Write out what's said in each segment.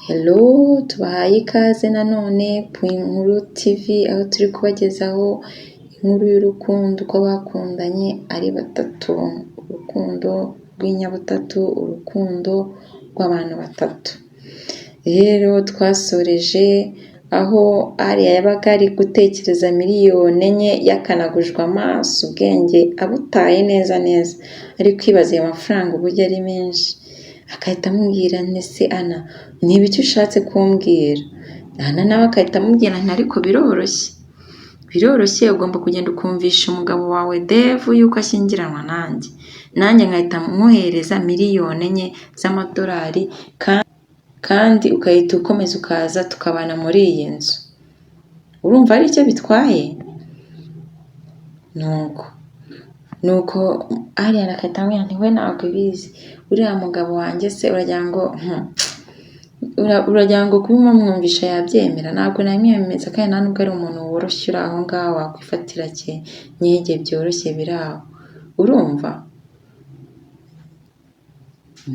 Hello, tubahaye ikaze nanone ku Inkuru TV, aho turi kubagezaho inkuru y'urukundo, uko bakundanye ari batatu, urukundo rw'inyabutatu, urukundo rw'abantu batatu. Rero twasoreje aho Alia yabaga ari gutekereza 4 miliyoni yakanagujwe amaso, ubwenge abutaye neza neza, ari kwibaza ayo mafaranga uburyo ari menshi, agahita amubwira nti ese Ana, ni ibiki ushatse kumbwira? Ana nawe agahita amubwira nti ariko biroroshye, biroroshye, ugomba kugenda ukumvisha umugabo wawe Devu yuko ashyingiranwa nanjye, nanjye nkahita mwohereza 4 miliyoni z'amadolari, kandi ugahita ukomeza ukaza tukabana muri iyi nzu. Urumva ari icyo bitwaye? Nuko nuko Alia agahita amubwira nti we ntabwo ubizi, uriya mugabo wanjye se uragira ngo uragira ngo kubimumwumvisha yabyemera? Ntabwo namwemeza, kandi nta nubwo ari umuntu woroshye uri aho ngaho wakwifatira nyege byoroshye biri aho. Urumva?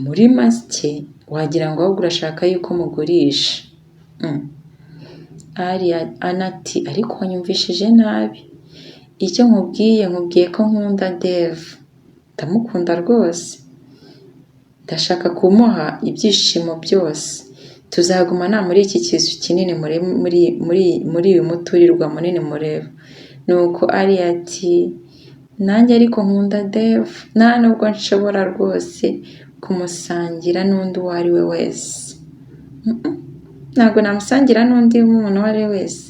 Muri make wagira ngo ahubwo urashaka yuko mugurisha. Alia Ana ati ariko wanyumvishije nabi. Icyo nkubwiye, nkubwiye ko nkunda Devu. Ndamukunda rwose. Ndashaka kumuha ibyishimo byose. Tuzagumana muri iki kizu kinini, muri muri muri muri uyu muturirwa munini mureba. Nuko Alia ati nanjye ariko nkunda Devu, nta nubwo nshobora rwose kumusangira n'undi uwo ari we wese. Ntabwo namusangira n'undi muntu uwo ari we wese.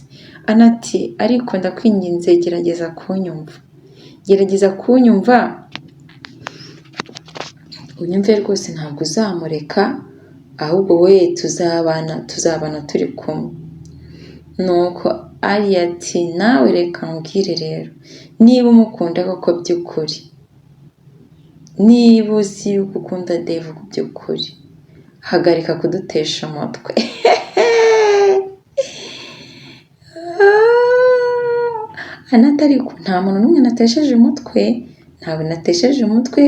Ana ati ariko ndakwinginze gerageza kunyumva. Gerageza kunyumva, unyumve rwose, ntabwo uzamureka, ahubwo we tuzabana, tuzabana turi kumwe. Nuko Alia ati nawe reka nkubwire rero, niba umukunda koko by'ukuri, niba uzi yuko ukunda Devu by'ukuri, hagarika kudutesha umutwe. Ana ati ariko nta muntu n'umwe natesheje umutwe, ntawe natesheje umutwe,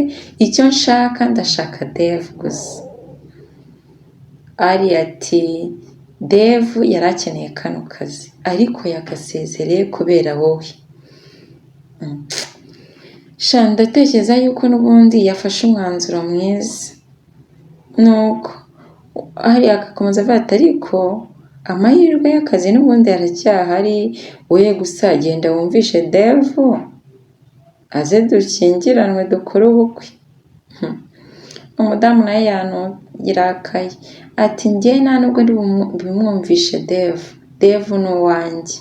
icyo nshaka ndashaka Devu gusa. Alia ati Devu yari akeneye kano kazi ariko yagasezereye kubera wowe. Sha ndatekereza yuko n'ubundi yafashe umwanzuro mwiza. Nuko Alia agakomeza avuga ati ariko amahirwe y'akazi n'ubundi aracyahari, wowe gusa genda wumvishe Devu aze dushyingiranwe dukore ubukwe. Umudamu nawe yarakaye ati njye nta nubwo ndi bumwumvishe Devu, Devu ni uwanjye.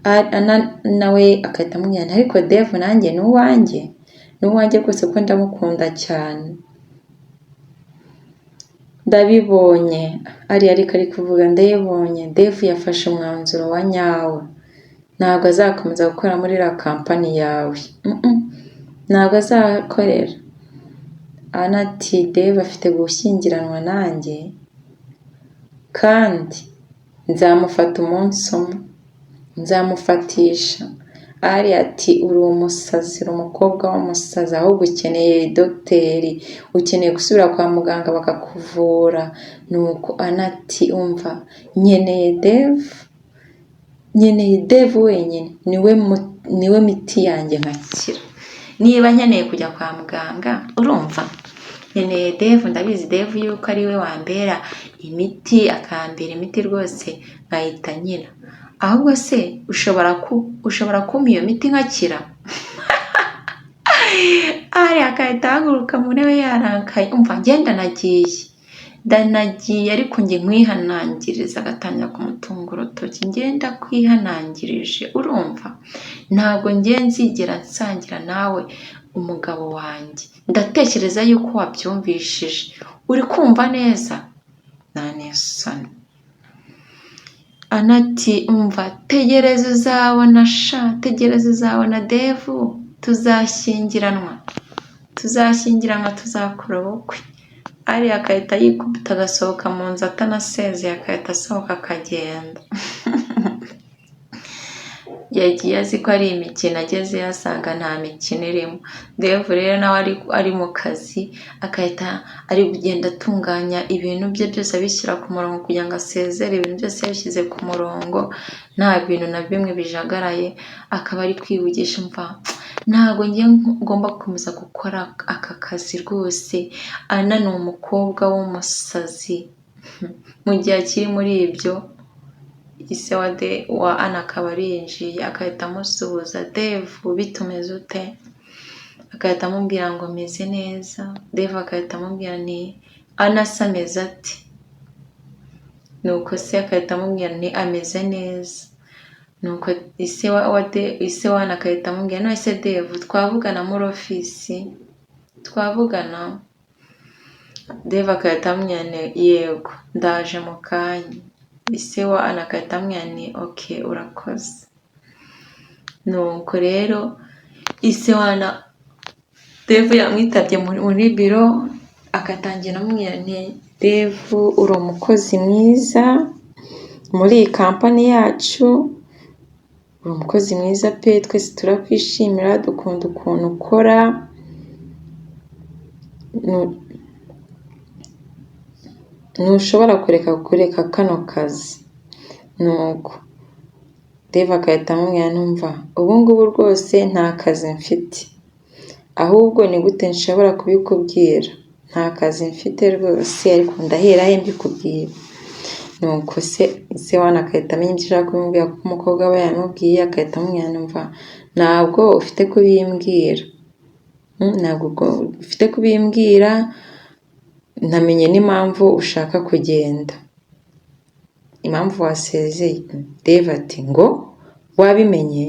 Ana nawe agahita amubwira ati ariko Devu nanjye ni uwanjye, ni uwanjye rwose kuko ndamukunda cyane. Ndabibonye, Alia ariko ari kuvuga ndabibonye, Devu yafashe umwanzuro wa nyawo, ntabwo azakomeza gukora muri iriya kampani yawe, ntabwo azakorera. Ana ati Devu afite gushyingiranwa nanjye kandi nzamufata umunsi umwe, nzamufatisha. Alia ati uri umusazi, uri umukobwa w'umusazi, ahubwo ukeneye dogiteri, ukeneye gusubira kwa muganga bakakuvura. Nuko Ana ati umva nkeneye Devu, nkeneye Devu wenyine, niwe miti yanjye nkakira. Niba nkeneye kujya kwa muganga, urumva nkeneye Devu, ndabizi Devu yuko ari we wambera imiti, akambera imiti rwose nkahita nkira. Ahubwo se ushobora kumpa iyo miti nkakira? Alia agahita ahaguruka mu ntebe yarakaye, umva njye ndanagiye, ndanagiye ariko njye nkwihanangiriza, agatangira kumutunga urutoki, njye ndakwihanangirije, urumva ntabwo njye nzigera nsangira nawe umugabo wanjye, ndatekereza yuko wabyumvishije, uri kumva neza? Nta n'isoni. Ana ati umva tegereza uzabona sha, tegereza uzabona Devu, tuzashyingiranwa, tuzashyingiranwa, tuzakora ubukwe. Alia agahita yikubita agasohoka mu nzu atanasezeye, agahita asohoka akagenda. Yagiye azi ko ari imikino, agezeyo asanga nta mikino irimo. Devu rero nawe ari mu kazi, agahita ari kugenda atunganya ibintu bye byose abishyira ku murongo kugira ngo asezere ibintu byose yabishyize ku murongo, nta bintu na bimwe bijagaraye, akaba ari kwivugisha mva ntabwo ngiye ngomba gukomeza gukora aka kazi rwose, Ana ni umukobwa w'umusazi. Mu gihe akiri muri ibyo, ise wa Ana akaba arinjiye, agahita amusuhuza, Devu bite umeze ute? Agahita amubwira ngo meze neza, Devu agahita amubwira ni Ana se ameze ate? Nuko se agahita amubwira ni ameze neza. Nuko ise wa Ana agahita amubwira none se Devu twavugana muri ofisi? Twavugana? Devu agahita amubwira ni yego ndaje mu kanya. Ise wa Ana agahita amubwira ni okay urakoze. Nuko rero ise wa Ana, Devu yamwitabye muri biro, agatangira amubwira nti Devu uri umukozi mwiza muri iyi kampani yacu, uri umukozi mwiza pe, twese turakwishimira, dukunda ukuntu ukora, ntushobora kureka kano kazi. Nuko Devu agahita amubwira numva ubu ngubu rwose nta kazi mfite, ahubwo ni gute nshobora kubikubwira? Nta kazi mfite rwose ariko ndahera he mbikubwira? Nuko se wa Ana agahita amenya ibyo ashaka kubimubwira kuko umukobwa aba yamubwiye, agahita amubwira numva ntabwo ufite kubimbwira, ntabwo ufite kubimbwira, namenye n'impamvu ushaka kugenda, impamvu wasezeye. Devu ati ngo wabimenye?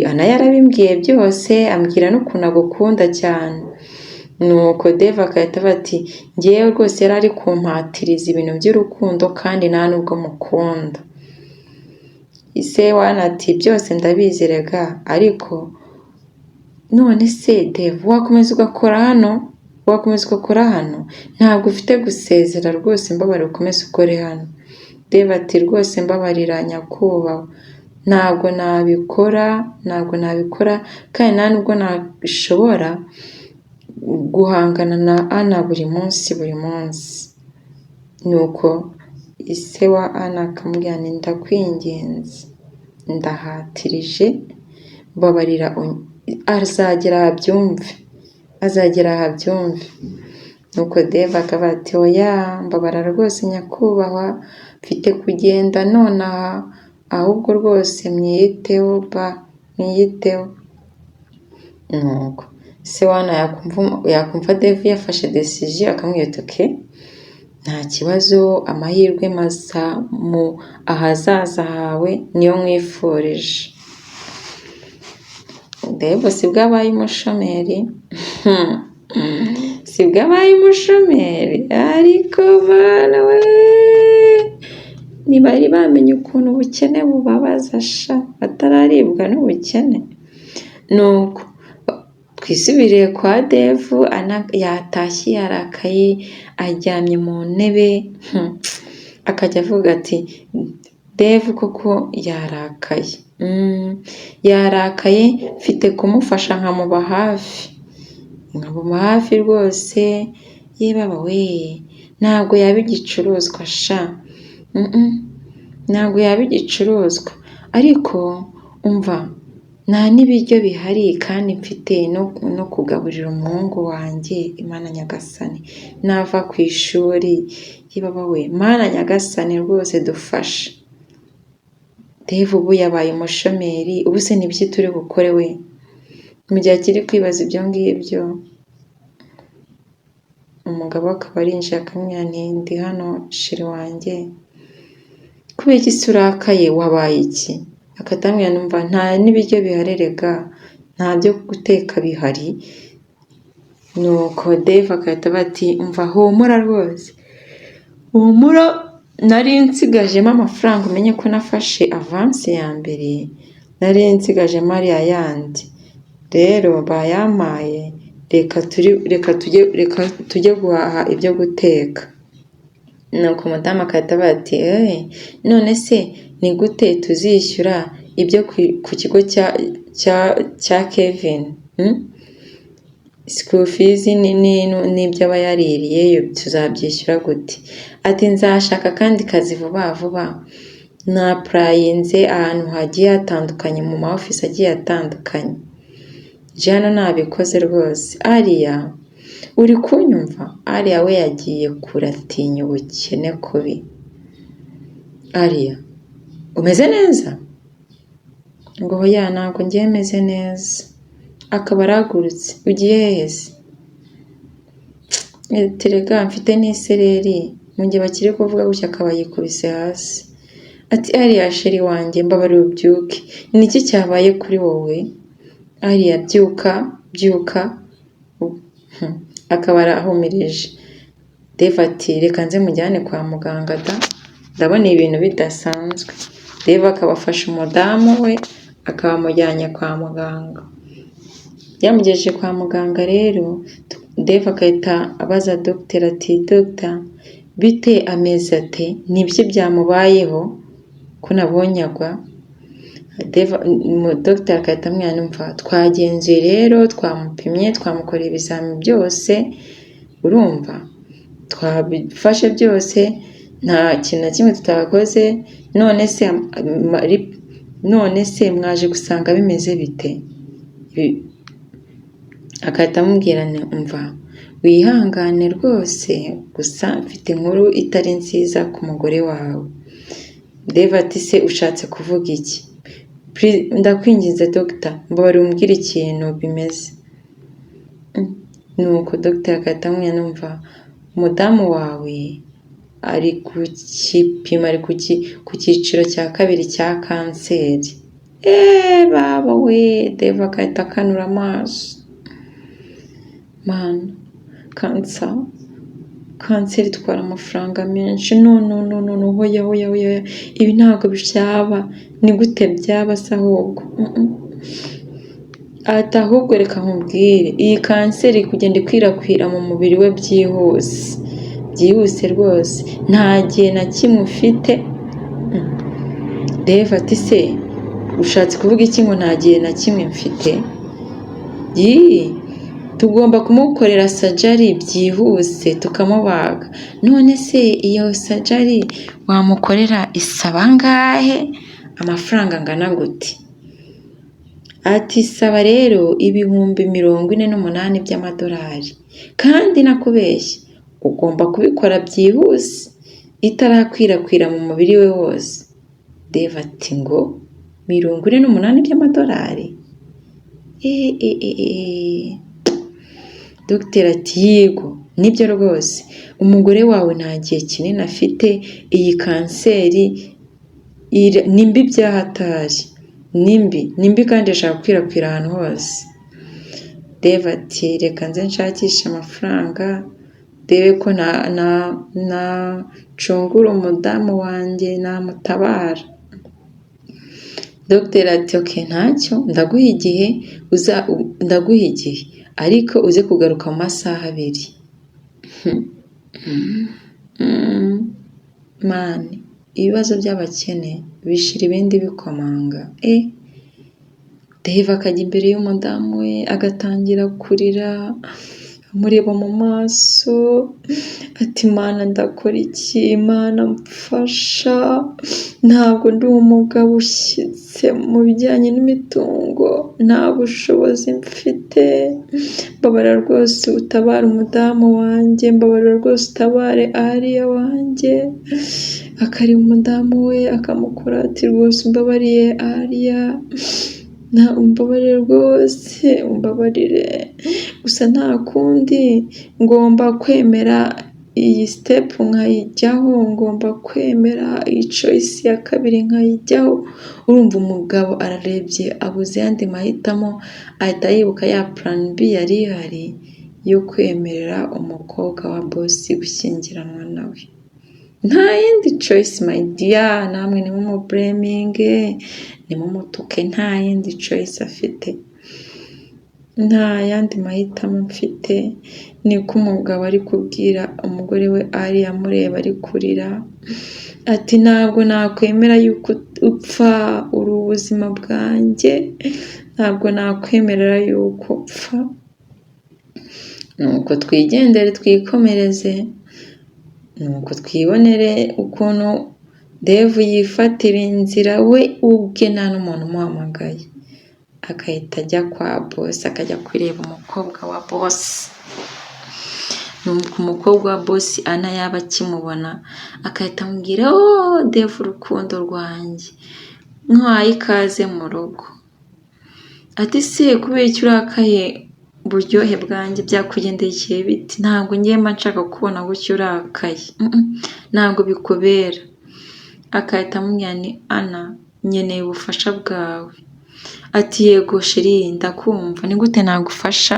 Ana yarabimbwiye byose, ambwira n'ukuntu agukunda cyane. Nuko Devu agahita avuga ati njyewe rwose yari ari kumpatiriza ibintu by'urukundo kandi nta nubwo mukunda. Ise wa Ana ati byose ndabizi erega, ariko none se Devu wakomeza ugakora hano? Wakomeza ugakora hano? Ntabwo ufite gusezera rwose, mbabarira ukomeze ukore hano. Devu ati rwose mbabarira nyakubahwa, ntabwo nabikora, ntabwo nabikora kandi nta nubwo nashobora guhangana na Ana buri munsi buri munsi. Nuko ise wa Ana akamubwira nti ndakwinginze, ndahatirije, mbabarira azagera aha abyumve, azagera aha abyumve. Nuko Devu akavuga ati oya mbabara rwose nyakubahwa, mfite kugenda nonaha, ahubwo rwose mwiyiteho ba, mwiyiteho. Nuko se wa Ana yakumva Devu yafashe decision akamubwira ati okay nta kibazo, amahirwe masa mu ahazaza hawe niyo nkwifurije. Devu sibwo abaye umushomeri, sibwo abaye umushomeri, ariko Mana we, ntibari bamenya ukuntu ubukene bubabaza sha, batararibwa n'ubukene. Nuko twisubiriye kwa Devu, Ana yatashye yarakaye, aryamye mu ntebe, akajya avuga ati Devu koko yarakaye, yarakaye mfite kumufasha nkamuba hafi, nkamuba hafi rwose, yebaba we ntabwo yaba igicuruzwa sha, ntabwo yaba igicuruzwa, ariko umva nta n'ibiryo bihari kandi mfite no kugaburira umuhungu wanjye, Mana nyagasani nava ku ishuri, yebaba we Mana nyagasani rwose dufashe. Devu ubu yabaye umushomeri, ubu se ni ibiki turi bukore we? Mu gihe akiri kwibaza ibyo ngibyo, umugabo akaba arinjiye akamubwira nti ndi hano chéri wanjye, kubera iki se urakaye wabaye iki? Agahita amubwira numva nta n'ibiryo bihari erega, nta byo guteka bihari, nuko Devu agahita avuga ati umva humura rwose, humura nari nsigajemo amafaranga umenye ko nafashe avance ya mbere, nari nsigajemo ariya yandi, rero bayampaye reka tujye guhaha ibyo guteka. Nuko umudamu agahita avuga ati eee none se ni gute tuzishyura Ibyo ku kigo cya Kevin, School fees n'ibyo aba yaririye tuzabyishyura gute? Ati: "Nzashaka akandi kazi vuba vuba. Napplyinze ahantu hagiye hatandukanye, mu ma office agiye atandukanye. Jano nabikoze rwose. Ariya, uri kunyumva?" Ariya we yagiye kure, atinya ubukene kubi. "Ariya, umeze neza?" Ngo: "Hoya, ntabwo ngiye meze neza." Akaba arahagurutse. "Ugiye hehe se?" "Terega mfite n'isereri." Mu gihe bakiri kuvuga gutya, akaba yikubise hasi. Ati: "Ariya, chéri wanjye, mbabarira ubyuke. Ni iki cyabaye kuri wowe? Ariya, byuka, byuka." Akaba arahumirije. Dave ati: "Reka nze mujyane kwa muganga da, ndabona ibintu bidasanzwe." Dave akaba afashe umudamu we, akaba amujyanye kwa muganga. Yamugejeje kwa muganga rero, Dave agahita abaza dogiteri ati: "Dogita, bite? Ameze ate? Ni ibiki byamubayeho ko nabonye agwa?" Dogiteri agahita amubwira: "Numva twagenzuye rero, twamupimye, twamukoreye ibizami byose, urumva twabifashe byose, nta kintu na kimwe tutakoze. None se mwaje gusanga bimeze bite?" Agahita amubwira: "Umva, wihangane rwose, gusa mfite inkuru itari nziza ku mugore wawe." Dave ati: "Se ushatse kuvuga iki? Ndakwinginze dogita, mbabarira umbwire ikintu bimeze." Nuko dogiteri agahita amubwira: "Numva, umudamu wawe ari ku gipimo, ari ku cyiciro cya kabiri cya kanseri." Eee baba we! Dave agahita akanura amaso. Mana, cancer, kanseri itwara amafaranga menshi. No, no, no, no, no, hoya, hoya, hoya, ibi ntabwo byaba. Ni gute byaba se ahubwo? Ati: "Ahubwo reka nkubwire, iyi kanseri iri kugenda ikwirakwira mu mubiri we byihuse, byihuse rwose. Nta gihe na kimwe ufite." Dave ati: "Se ushatse kuvuga iki ngo nta gihe na kimwe mfite?" "Yii, tugomba kumukorera surgery byihuse, tukamubaga." "None se iyo surgery wamukorera isaba angahe? Amafaranga angana gute?" Ati: "Saba rero 48,000 by'amadolari, kandi nakubeshye, ugomba kubikora byihuse itarakwirakwira mu mubiri we wose." Dave ati: "Ngo 48 by'amadolari? Eee!" Dogiteri ati: "Yego, nibyo rwose, umugore wawe nta gihe kinini afite. Iyi kanseri ni mbi byahatari, ni mbi, ni mbi, kandi ishaka gukwirakwira ahantu hose." Dave ati: "Reka nze nshakishe amafaranga, ndebe ko nacungura umudamu wanjye, namutabara." Dogiteri ati: "Okay, ntacyo, ndaguha igihe, ndaguha igihe, ariko uze kugaruka mu masaha 2." Mani, ibibazo by'abakene bishira ibindi bikomanga. Dave akajya imbere y'umudamu we, agatangira kurira, amureba mu maso, ati: "Mana, ndakora iki? Mana mfasha, ntabwo ndi umugabo ushyitse mu bijyanye n'imitungo, nta bushobozi mfite, mbabarira rwose utabare umudamu wanjye, mbabarira rwose utabare Ariya wanjye." Akareba umudamu we, akamukora, ati: "Rwose umbabariye Ariya, umbabarire rwose, umbabarire, gusa nta kundi, ngomba kwemera iyi step nkayijyaho, ngomba kwemera iyi choice ya kabiri nkayijyaho." Urumva umugabo ararebye, abuze ayandi mahitamo, ahita yibuka ya plan B yari ihari yo kwemerera umukobwa wa boss gushyingiranwa nawe. Nta yindi choice, my dear, namwe nimumublaminge, nimumutuke, nta yindi choice afite. Nta yandi mahitamo mfite, niko umugabo ari kubwira umugore we Ari amureba ari kurira, ati ntabwo nakwemera yuko upfa, uri ubuzima bwanjye, ntabwo nakwemerera yuko upfa. Nuko twigendere twikomereze, nuko twibonere ukuntu Devu yifatira inzira we ubwe nta n'umuntu umuhamagaye, agahita ajya kwa bosi, akajya kureba umukobwa wa bosi. Nuko umukobwa wa bosi Ana yaba akimubona agahita amubwira ooo Devu urukundo rwanjye, nkwaye ikaze mu rugo. Ati se kubera iki urakaye buryohe bwanjye byakugendekeye bite? Ntabwo njye mba nshaka kukubona gutya urakaye, ntabwo bikubera. Agahita amubwira ni Ana nkeneye ubufasha bwawe. Ati yego chéri ndakumva, ni gute nagufasha?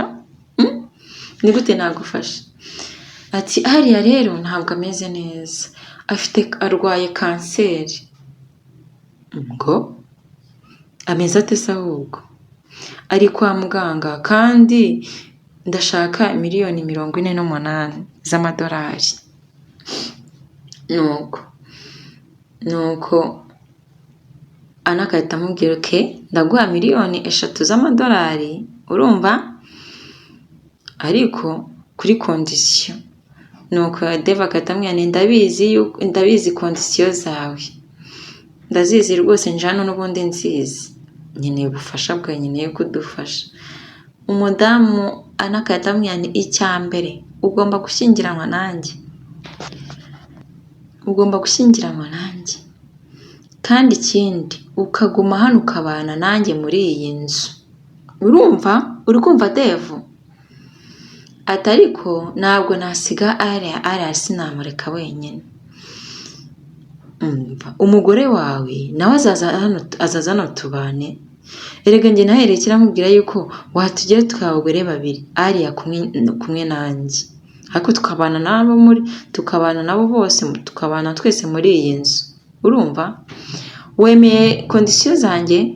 Ni gute nagufasha? Ati Ariya rero ntabwo ameze neza, afite arwaye kanseri. Ngo ameze ate se ahubwo? Ari kwa muganga kandi ndashaka miliyoni 48 z'amadolari. Nuko Ana agahita amubwira okay ndaguha miliyoni 3 z'amadolari, urumva? Ariko kuri condition. Nuko Deva agahita amubwira nti ndabizi ndabizi condition zawe, ndazizi rwose nje hano n'ubundi nzizi, nkeneye ubufasha bwawe, nkeneye ko udufasha. Umudamu Ana agahita amubwira nti icya mbere ugomba gushyingiranwa nanjye, ugomba gushyingiranwa nanjye kandi ikindi ukaguma hano ukabana nanjye muri iyi nzu, urumva? Uri kumva Devu? Ati ariko ntabwo nasiga Ariya, Ariya sinamureka wenyine. Umva umugore wawe nawe azaza hano tubane, erega njye nahereye kera nkubwira yuko watugira tukaba abagore babiri, Ariya kumwe nanjye, ariko tukabana nabo muri tukabana nabo bose, tukabana twese muri iyi nzu, urumva? Wemeye condition zanjye?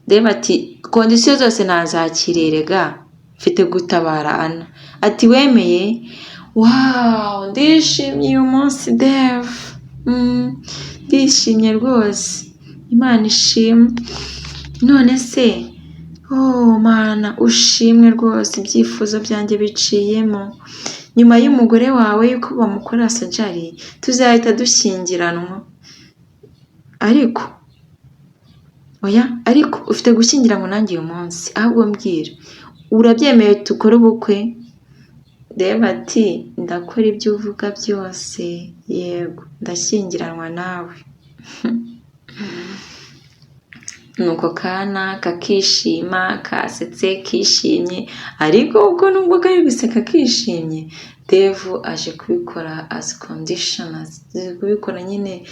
Deva ati condition zose nazakiriye erega mfite gutabara Ana. Ati wemeye? Wow ndishimye uyu munsi Devu, ndishimye rwose, Imana ishimwe. None se oh Mana ushimwe rwose ibyifuzo byanjye biciyemo, nyuma y'umugore wawe yuko bamukorera surgery tuzahita dushyingiranwa, ariko oya ariko ufite gushyingiranwa nanjye uyu munsi, ahubwo mbwira urabyemeye dukore ubukwe? Deva ati ndakora ibyo uvuga byose, yego ndashyingiranwa nawe. Nuko Kana kakishima kasetse kishimye, ariko ubwo nubwo kari guseka kishimye, Devu aje kubikora as condition, aje kubikora nyine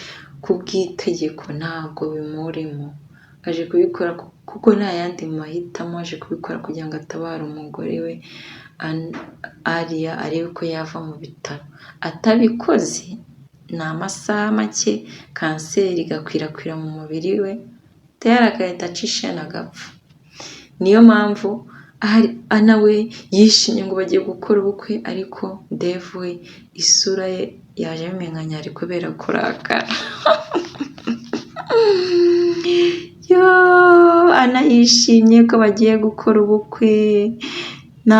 ku bw'itegeko ntabwo bimurimo, aje kubikora kuko nta yandi mahitamo, aje kubikora kugira ngo atabare umugore we Ariya arebe ko yava mu bitaro, atabikoze ni amasaha make kanseri igakwirakwira mu mubiri we, tayari agahita aca isheni agapfa. Niyo mpamvu Ana we yishimye ngo bagiye gukora ubukwe, ariko Devu we isura ye yajemo iminkanyari kubera kurakara. Yoo Ana yishimye ko bagiye gukora ubukwe, ni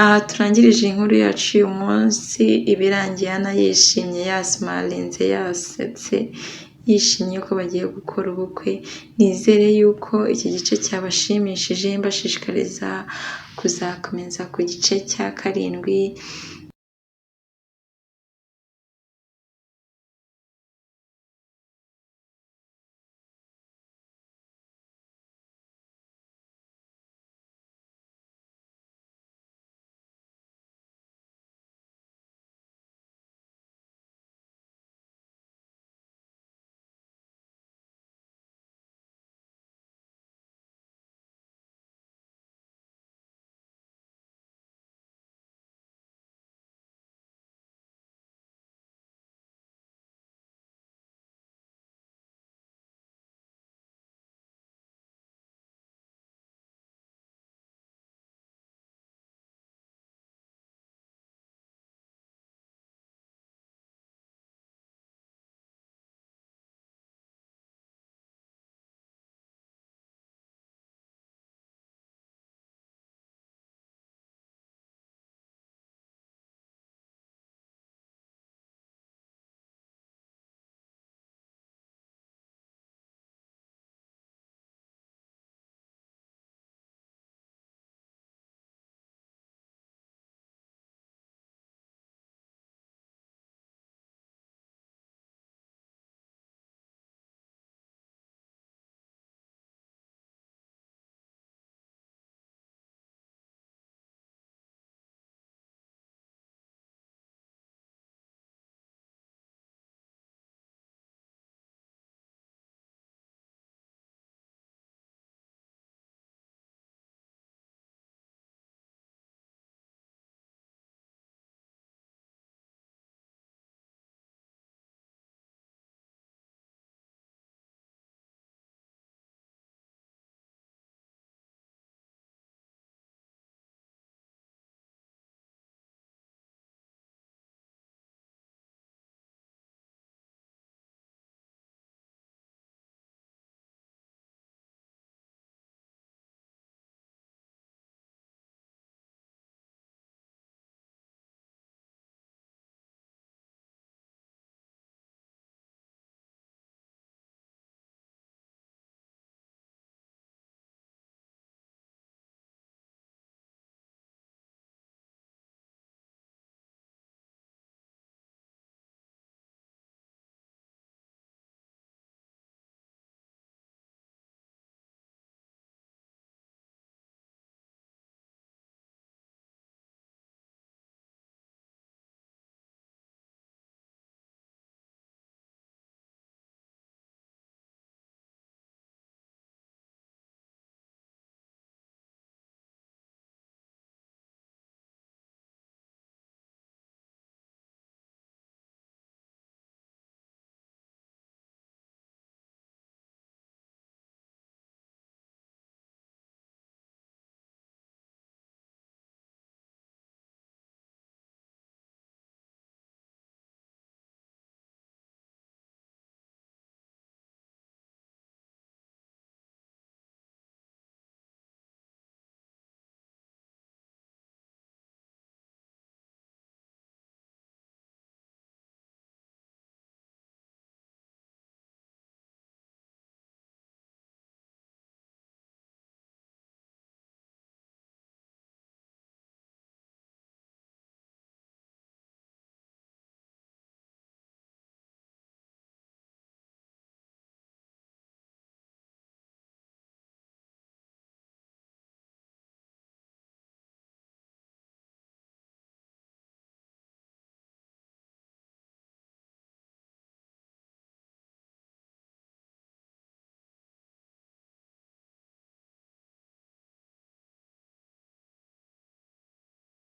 aha turangirije inkuru yacu y'uyu munsi, ibirangiye Ana yishimye yasimarinze yasetse, yishimye ko bagiye gukora ubukwe, nizere yuko iki gice cyabashimishije, mbashishikariza kuzakomeza ku gice cya karindwi.